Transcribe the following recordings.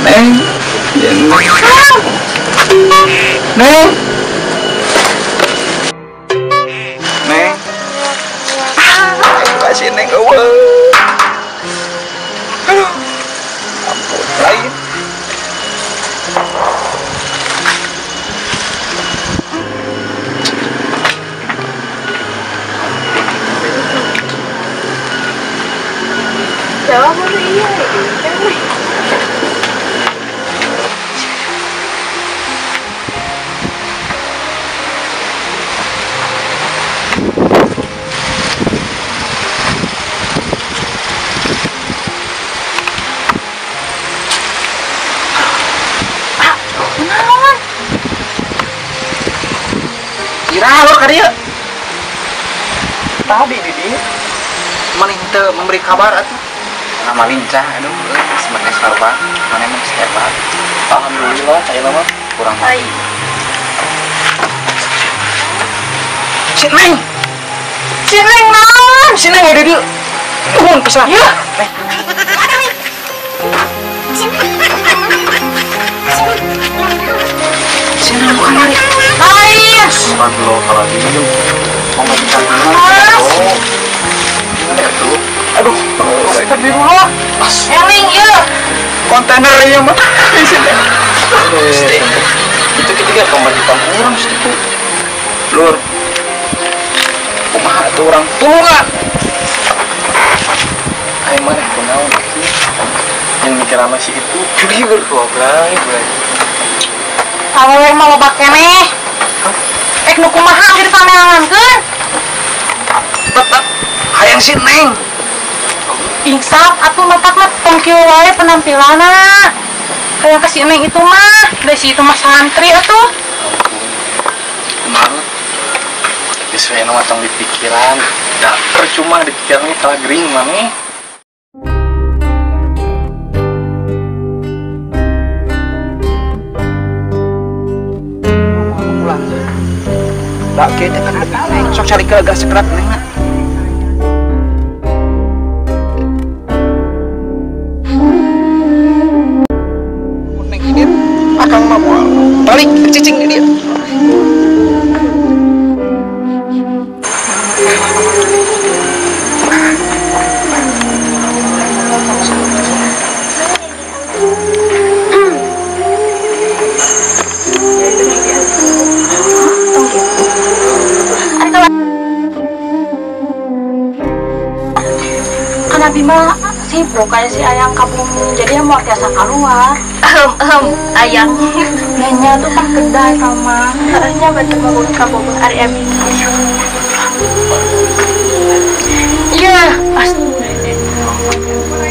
Neng. Neng. Neng. Neng. Neng. Kasih neng eueuh. Aduh. Ampun lain. Jawab dulu iya. Ah, kunaon? Kira lo karya. Tadi Didi maling teu memberi kabar atuh. Nama lincah, aduh, sebenarnya sarba, mana emang hebat. Alhamdulillah, saya lama kurang baik. Si Neng, si Neng naon? Si Neng udah dulu, turun pesan. Ya. Si Neng bukan lari. Hai. Astagfirullahaladzim. Mau majikan tuh. Aduh, astagfirullah. Eling ieu. Kontainer ieu mah. Itu ketiga pemajikan urang situ. Lur. Kumaha atuh urang tulungan. Aing maneh kunaon sih? Yang mikir sama si itu jujur goblok. Awewe mah loba keneh. Ek nu kumaha geus dipameankeun? Tetep hayang si Neng. Insaf atuh matakna tong kieu wae penampilanna. Kayak ka si Neng itu mah, da si itu mah santri atuh. Kumaha? Geus we mah tong dipikiran. Da percuma dipikiran ge kalah gering maneh. Pulang. Da kieu teh kan Neng sok cari ke gas sekerat Neng. Akang mah moal balik cicing di dia. Kan abi mah sibuk kayak si ayang ka bumi, jadi mau tiasa keluar. Ayang nanya tuh kan kedai sama harusnya bantu bangun kabogoh ari abi. Iya, pas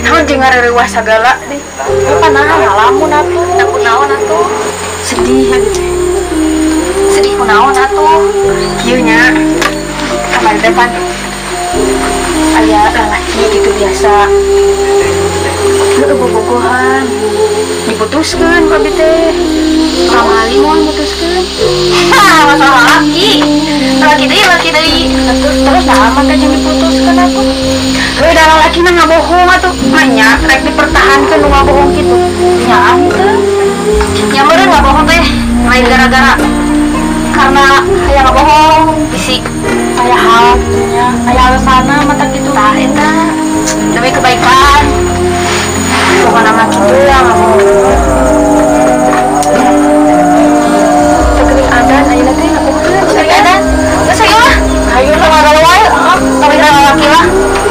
naon jeung ngareuwas sagala deh. Apa naon ngalamun atuh, kunaon atuh. Sedih ya gitu. Sedih kunaon atuh. Kieu nya. Kamari teh pan aya lalaki gitu biasa. Heueuh bobogohan. Diputuskeun ku abi teh. Kamali moal mutuskeun. Hah, masalah laki. Laki deui, laki deui. Terus naha mah teh jeung diputuskeun atuh. Heuh da lalaki mah ngabohong atuh. Manya rek dipertahankeun nu ngabohong kitu. Nya teu. Nya meureun ngabohong teh lain gara-gara karena hayang ngabohong bisi aya hal kitu nya, aya alasanna mah teh kitu. Tah eta demi kebaikan. Pokoknya mah kitu ya ngabohong. Teuing adan ayeuna teh ngabohong. Teuing adan. Geus ayo lah. Ayo lah ngagalo wae. Tapi lalaki lah.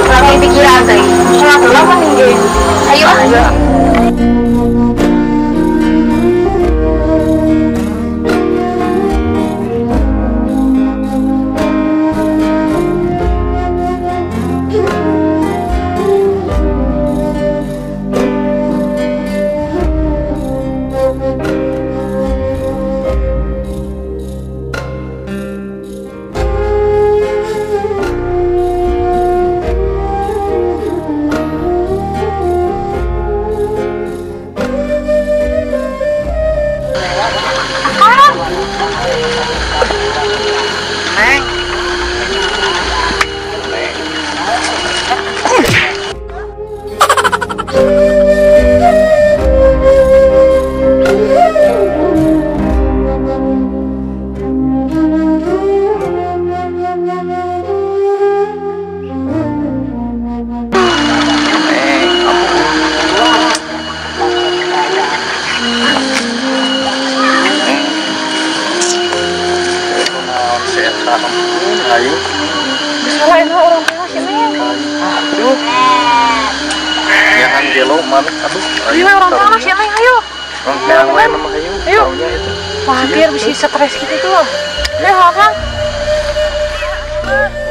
Lalaki pikiran teh. Salat heula mah ge. Ayo ah. Ayo. maneh aduh. Ayo orang tua si Neng ayo. Orang lain mah ayo. Ayo. Khawatir bisa stres gitu tuh. Ayo Akang.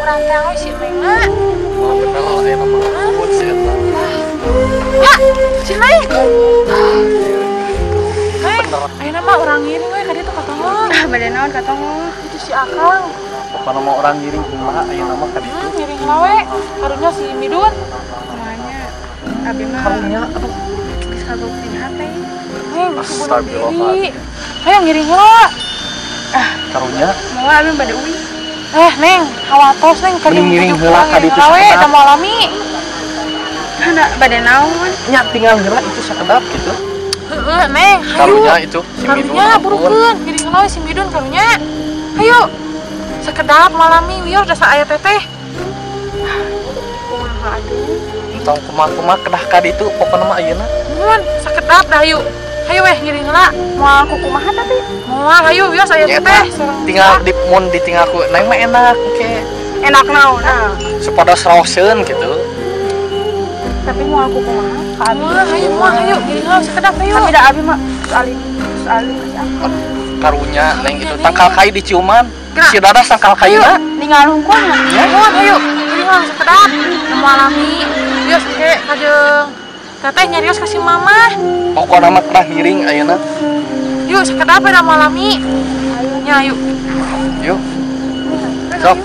Urang teh we si Neng mah. Bener aya nama pun si eta. Ya, si Neng. Neng, ayeuna mah urang ngiring we ka ditu ka Tongo. Ah, bade naon ka Tongo? Itu si Akang. Pokona mah urang ngiring kumaha ayeuna mah ka ditu. Ngiring heula we. Karunya si Midun. Kumanya abi mah. Karunya aduh. Geus kagok tina hate. Neng, astagfirullah. Ayo ngiring heula. Ah, karunya. Moal abi bade uih. Neng, hawatos neng ka ngiring heula ka ditu we da moal lami. Hana bade naon? Nya tinggal heula itu sakedap gitu. Heeh, Neng, hayu. Karunya itu si Midun. Karunya burukeun, ngiring heula si Midun karunya. Hayu. Sakedap malami wios da saaya teteh. Kumaha atuh? Entong kumaha-kumaha kedah ka ditu pokona mah ayeuna. Mun, sakedap dah hayu. Hayu weh ngiring heula. Moal ku kumaha tapi? Moal hayu wios aya teteh. Tinggal di mun ditinggal ku Neng mah enak oke. Enak naon? Supados raoseun gitu. Tapi moal ku kumaha? Ka abi. Hayu moal hayu ngiring heula sakedap hayu. Tapi da abi mah alin si aku. Karunya Neng itu tangkal kai diciuman. Si Dadas tangkal kayuna. Ninggal hungkul nya. Mun hayu ngiring heula sakedap. Moal lami. Wios ke kajeung teteh nyarios ka si mama. Pokona mah tah ngiring ayeuna. Yuk sakedap da moal lami. Nya ayo. Yuk. Sok.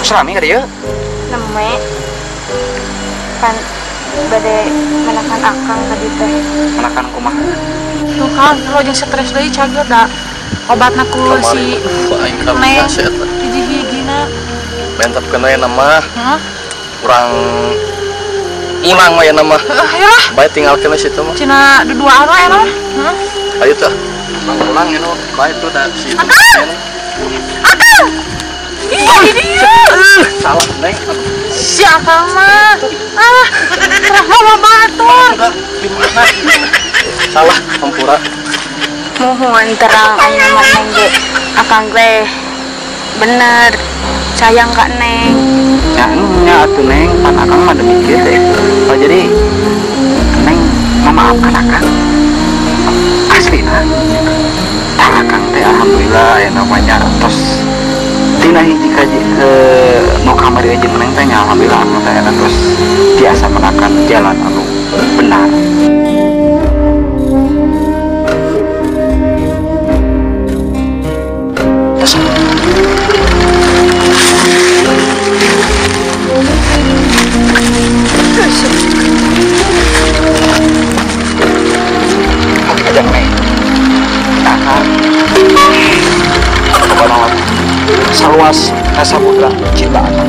Serami ka dieu? Neme. Pan bade menakan akang tadi teh. Menakan kumaha? Tuh Kang, lo jeung stres deui cager da. Obatna ku si Neng hiji-hijina. Mantap kana ya mah. Hah? Urang ulang we mah. Ayo lah. Bae tinggalkeun situ mah. Cina duduaan we mah. Heeh. Ayo tah. Ulang anu bae tuh da si itu. Akang! Akang! Ih, dia. Salah, Neng. Si Akang mah. Ah, terah batur. Salah, hampura. Mohon terang aya mah Neng ge. Akang teh bener sayang ka Neng. Nya nya atuh Neng, pan Akang mah demikian teh. Oh, jadi Neng memaafkan Akang. Asli nah. Tah Akang teh alhamdulillah ya namanya tos tina hiji ka nu kamari aja meneng teh nya alhamdulillah anu teh eta terus biasa menakan jalan anu benar. Terus ajak Neng. Akang saluas kasaputra cinta akang.